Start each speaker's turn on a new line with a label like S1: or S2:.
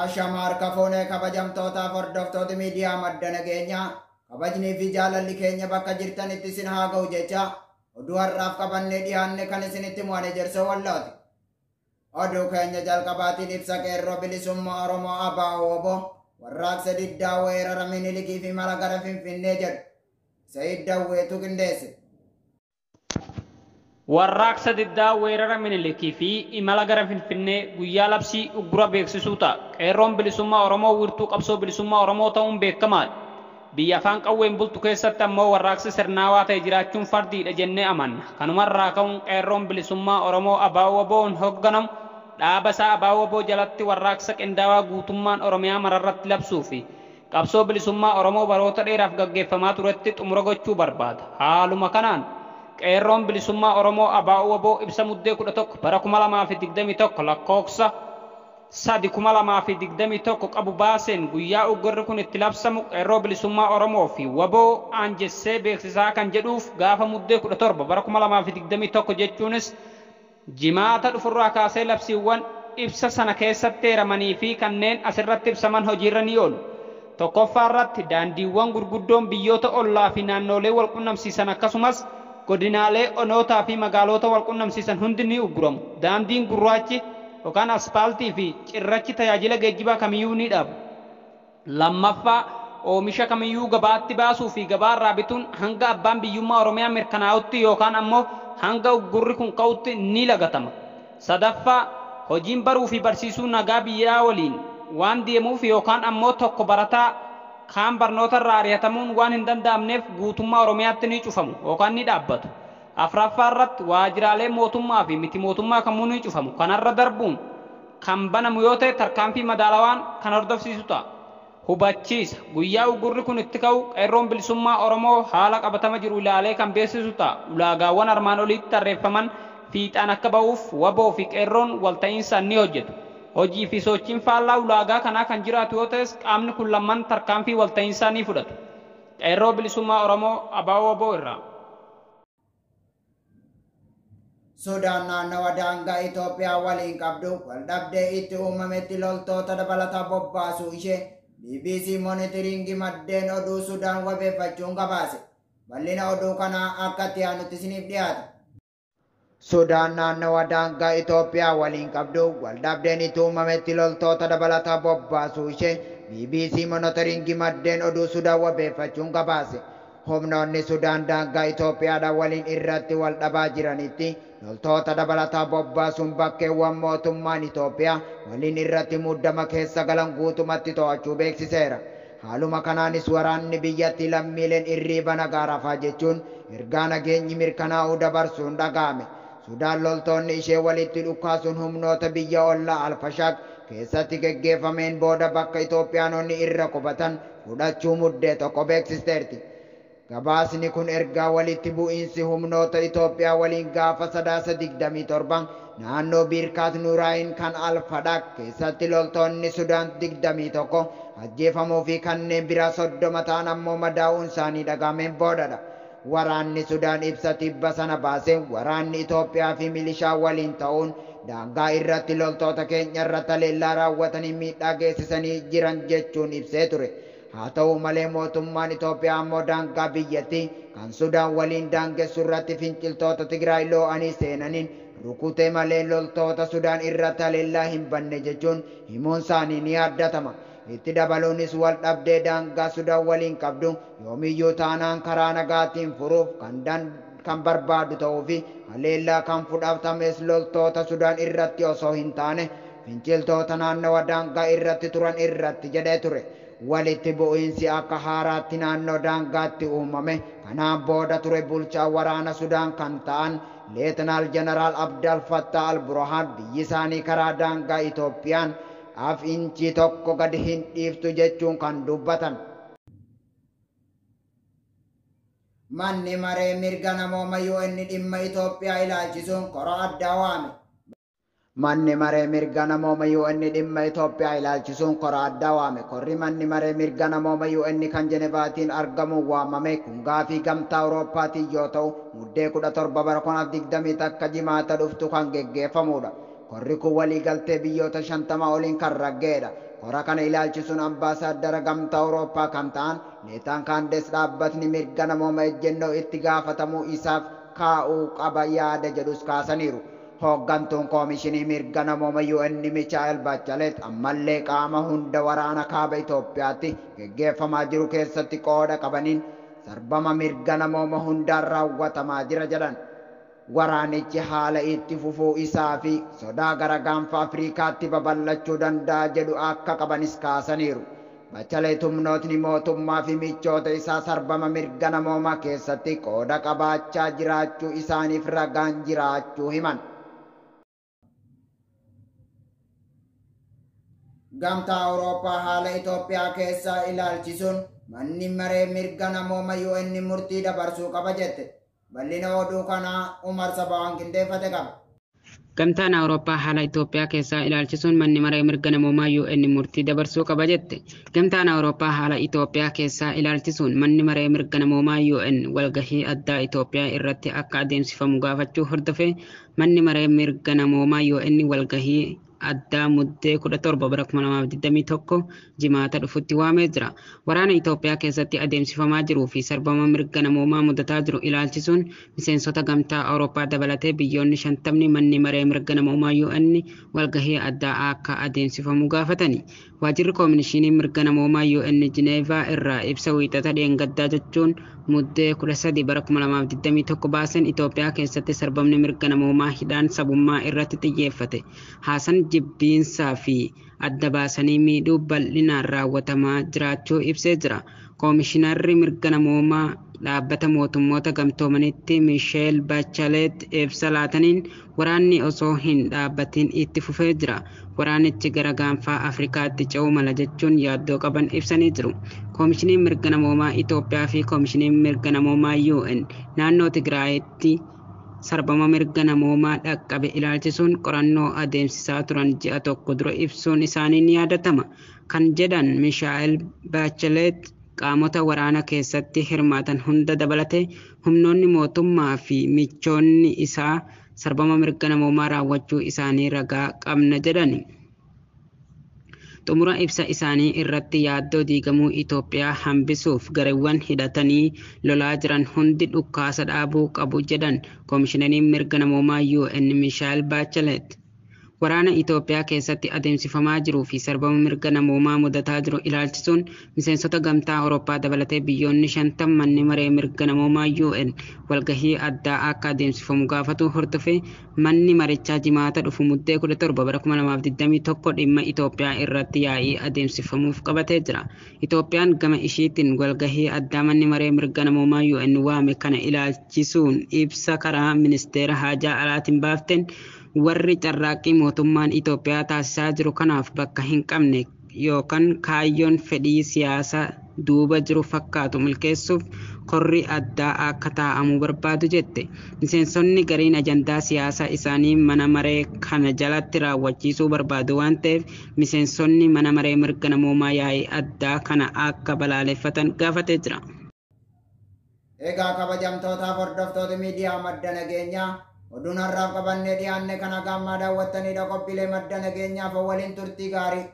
S1: Ashama harka fuunee kabajamtootaaf hordoftoota miidiyaa madda nageenyaa kabajnii fi jaalalli keenya bakka jirtanitti isin haa ga'u jecha oduu har'aaf qabannee dhiyaanne kan isinitti mo'ane Jersoo Wallooti. Oduu keenya jalqabaatiin ibsa qeerroo bilisummaa Oromoo ABO warraaqsa diddaa weerara Minilikii fi mala gara Finfinnee jedhu Sa'iid Dawweetu qindeesse.
S2: Warraaqsa diddaa weerara Minilikii fi imala gara Finfinnee guyyaa labsii uggura beeksisuu ta'a. Qeerroon bilisummaa Oromoo wiirtuu qabsoo bilisummaa Oromoo ta'uun beekamaadha. Biyya afaan qawween bultu keessatti ammoo warraaqsi sirnaawaa ta'e jiraachuun fardiidha jennee amanna. Kanumarraa ka'uun qeerroon bilisummaa Oromoo ABO-WBO'n hoogganamu dhaaba isaa ABO-WBO jalatti warraaqsa qindaawaa guutummaan Oromiyaa mararratti labsuu fi qabsoo bilisummaa Oromoo baroota dheeraaf gaggeeffamaa turetti xumura gochuu barbaada. Haaluma kanaan qeerroon bilisummaa Oromoo ABO-WBO ibsa muddee 11 bara 2021 lakkoofsa 3 2021 qabu baaseen guyyaa uggurri kun itti labsamu qeerroo bilisummaa Oromoo fi WBO aanjessee beeksisaa kan jedhuuf gaafa muddee 17 bara 2021 jechuunis jimaata dhufurraa kaasee labsiiwwan ibsa sana keessatti eeramanii fi kanneen asirratti ibsaman hojiirra ni oolu. Tokkoffaa irratti daandiiwwan gurguddoon biyyoota ollaa fi naannolee wal qunnamsiisan akkasumas godinaalee onootaa fi magaalota wal qunnamsiisan hundi ni ugguramu. Daandiin gurraachi yookaan aspaaltii fi cirrachi tajaajila geejjibaa kamiyyuu ni dhaabu. Lammaffaa oomisha kamiyyuu gabaatti baasuu fi gabaarraa bituun hanga abbaan biyyummaa Oromiyaa mirkanaa'utti yookaan ammoo hanga uggurri kun ka'utti ni lagatama. Sadaffaa hojiin baruu fi barsiisuu nagaa biyyaa waliin waan deemuuf yookaan ammoo tokko barataa kaan barnoota irraa ari'atamuun waan hin danda'amneef guutummaa Oromiyaatti ni cufamu yookaan ni dhaabbatu. Afraffaa irratti waajjiraalee mootummaa fi miti mootummaa kamuu ni cufamu. Kanarra darbuun kan banamu yoo ta'e tarkaanfii madaalawaan kan hordofsiisu ta'a. Hubachiisa guyyaa uggurri kun itti ka'u qeerroon bilisummaa Oromoo haala qabatama jiru ilaalee kan beeksisu ta'a. Ulaagaawwan armaan olitti tarreeffaman fiixaan akka ba'uuf WBO fi qeerroon walta'iinsaan ni hojjetu. Hojii fi sochiin faallaa ulaagaa kanaa kan jiraatu yoo ta'es qaamni kun lamman tarkaanfii walta'iinsaa ni fudhatu. Qeerroo bilisummaa Oromoo ABO-WBO irraa.
S1: Sudaan naannawa daangaa Itoophiyaa waliin qabdu waldhabdee itti uumametti loltoota dabalataa bobbaasuu ishee BBC Monitoring maddeen oduu Sudaan wabeeffachuun gabaase. Bal'ina oduu kanaa akka itti aanutti isiniif dhiyaata. Sudaan naannawa daangaa Itoophiyaa waliin qabdu waldhabdeen itti uumametti loltoota dabalataa bobbaasuu ishee BBC Monitoring maddeen oduu Sudaan wabeeffachuun gabaase. Humnoonni Sudaan daangaa Itoophiyaadhaan waliin irratti wal dhabaa jiranitti loltoota dabalataa bobbaasuun bakkeewwan mootummaan Itoophiyaa waliin irratti muddama keessa galan guutumatti to'achuu beeksiseera. Haaluma kanaanis waraanni biyyattii lammiileen irriiba nagaa rafaa jechuun ergaa nageenyi mirkanaa'uu dabarsuun dhaga'ame. Sudaan loltoonni ishee walitti dhukaasuun humnoota biyya ollaa Alfashaaq keessatti geggeeffameen booda bakka Itoophiyaanonni irra qubatan fudhachuu muddee tokko beeksisteerti. Gabaasni kun ergaa walitti bu'iinsi humnoota Itoophiyaa waliin gaafa 9/27 naannoo Biirkaat Nuuraayin kan Alfadhaaq keessatti loltoonni Sudaan 21 ajjeefamuu fi kanneen biraa 30 ta'an ammoo madaa'uun isaanii dhagahameen boodadha. Waraanni Sudaan ibsa tibba sana baasee waraanni Itoophiyaa fi milishaa waliin ta'uun daangaa irratti loltoota keenya irratti haleellaa raawwatanii miidhaa geessisanii jiran jechuun ibsee ture. Haa ta'u malee mootummaan Itoophiyaa ammoo daangaa biyyattii kan Sudaan waliin daangessu irratti finciltoota Tigraay loo'anii seenaniin rukutee malee loltoota Sudaan irratti haleellaa hin banne jechuun himuun isaanii ni yaaddatama. Itti dabaluunis wal dhabdee daangaa Sudaan waliin qabdu yoomiyyuu taanaan karaa nagaatiin furuuf kan barbaadu ta'uu fi haleellaa kan fudhatames loltoota Sudaan irratti osoo hin taane finciltoota naannawa daangaa irratti turan irratti jedhee ture. Walitti bu'iinsi akka haaraatti naannoo daangaatti uumame kanaan booda ture bulchaa waraana Sudaan kan ta'an Leetanaal Jeneraal Abdal Fattah Al-Burhaan biyyi isaanii karaa daangaa Itoophiyaan af inchi tokko gadi hin dhiiftu jechuun kan dubbatan. Manni maree mirga namooma UN dhimma Itoophiyaa ilaalchisuun kora addaa waame. Manni maree mirga namooma UN dhimma Itoophiyaa ilaalchisuun kora addaa waame. Korri manni maree mirga namooma UN kan Jenevaatiin argamuun waamame kun gaafii gamtaa Awurooppaatiin yoo ta'u muddee 17 bara 2021 jimaata dhuftu kan geggeeffamudha. Korri kun waliigaltee biyyoota 50 oliin kan raggeedha. Kora kana ilaalchisuun ambaasaaddara gamtaa Awurooppaa kan ta'an Neetaan Kaandes dhaabbatni mirga namooma ejjennoo itti gaafatamuu isaaf kaa'uu qaba yaada jedhus kaasaniiru. Hooggantuun Koomishinii Mirga Namooma UN Michaa'el Bachelet ammallee qaama hunda waraana kaaba Itoophiyaatti geggeeffamaa jiru keessatti qooda qabaniin sarbama mirga namooma hundaan raawwatamaa jira jedhan. Waraanichi haala itti fufuu isaa fi sodaa gara gaanfa Afriikaatti babal'achuu danda'a jedhu akka qabanis kaasaniiru. Bachelet humnootni mootummaa fi michoota isaa sarbama mirga namoomaa keessatti qooda qabaachaa jiraachuu isaaniif ragaan jiraachuu himan. Gamtaa Awurooppaa haala Itoophiyaa keessaa ilaalchisuun manni maree mirga namooma UN murtii dabarsuu qaba jette. Bal'ina oduu kanaa Umar Sabawaan qindeeffate qaba.
S3: Gamtaan Awurooppaa haala Itoophiyaa keessaa ilaalchisuun manni maree mirga namoomaa UN murtii dabarsuu qaba jette. Gamtaan Awurooppaa haala Itoophiyaa keessaa ilaalchisuun manni maree mirga namoomaa UN walgahii addaa Itoophiyaa irratti akka adeemsifamu gaafachuu hordofee manni maree mirga namoomaa UN walgahii addaa muddee 17 bara 2021 jimaata dhufutti waamee jira. Waraana Itoophiyaa keessatti adeemsifamaa jiruu fi sarbama mirga namoomaa mudataa jiru ilaalchisuun miseensota gamtaa Awurooppaa dabalatee biyyoonni 50 manni maree mirga namoomaa UN walgahii addaa akka adeemsifamu gaafatani. Waajjirri Koomishinii Mirga Namoomaa UN Jineevaa irraa ibsa wiixata dheengaddaa jechuun muddee 13 bara 2021 baasen Itoophiyaa keessatti sarbamni mirga namoomaa hidhaan sabummaa irratti xiyyeeffate. Haasan jibbiinsaa fi adda baasanii miidhuu bal'inaan raawwatamaa jiraachuu ibsee jira. Koomishinarri mirga namoomaa dhaabbata mootummoota gamtoomanitti Misheel Bachelet ibsa laataniin waraanni osoo hin dhaabbatin itti fufee jira. Waraanichi gara gaanfaa Afrikaatti ce'uu mala jechuun yaaddoo qaban ibsanii jiru. Koomishiniin mirga namoomaa Itoophiyaa fi Koomishiniin mirga namoomaa UN naannoo Tigraayitti sarbama mirga namoomaa dhaqqabe ilaalchisuun qorannoo adeemsisaa turan ji'a tokko dura ibsuun isaanii ni yaadatama. Kan jedhan Mishaa'el Bachelet qaamota waraana keessatti hirmaatan hunda dabalatee humnoonni mootummaa fi michoonni isaa sarbama mirga namoomaa raawwachuu isaanii ragaa qabna jedhani. Xumura ibsa isaanii irratti yaaddoo diigamuu Itoophiyaa hambisuuf gareewwan hidhatanii lolaa jiran hundi dhukaasa dhaabuu qabu jedhan Koomishinariin mirga namoomaa UN Mishaa'el Bachelet. Waraana Itoophiyaa keessatti adeemsifamaa jiruu fi sarbama mirga namoomaa mudataa jiru ilaalchisuun miseensota gamtaa Awurooppaa dabalatee biyyoonni 50 manni maree mirga namoomaa UN walgahii addaa akka adeemsifamu gaafatu hordofee manni marichaa jimaata dhufu muddee 17 bara 2021 dhimma Itoophiyaa irratti yaa'ii adeemsifamuuf qabatee jira. Itoophiyaan gama ishiitiin walgahii addaa manni maree mirga namoomaa UN waame kana ilaalchisuun ibsa karaa ministeera haajaa alaatiin baafteen warri carraaqqii mootummaan Itoophiyaa taasisaa jiru kanaaf bakka hin qabne yookaan kaayyoon fedhii siyaasaa duuba jiru fakkaatu milkeessuuf korri addaa akka taa'amu barbaadu jette. Miseensonni gariin ajandaa siyaasaa isaanii mana maree kana jalatti raawwachiisuu barbaadu waan ta'eef miseensonni mana maree mirga namoomaa yaa'ii addaa kana akka balaaleffatan gaafatee jira.
S1: Egaa kabajamtootaaf hordoftoota miidiyaa madda nageenyaa oduun har'aaf qabannee dhiyaanne kana gammaa daawwattanidha. Qophiilee madda nageenyaaf waliin turtii gaarii.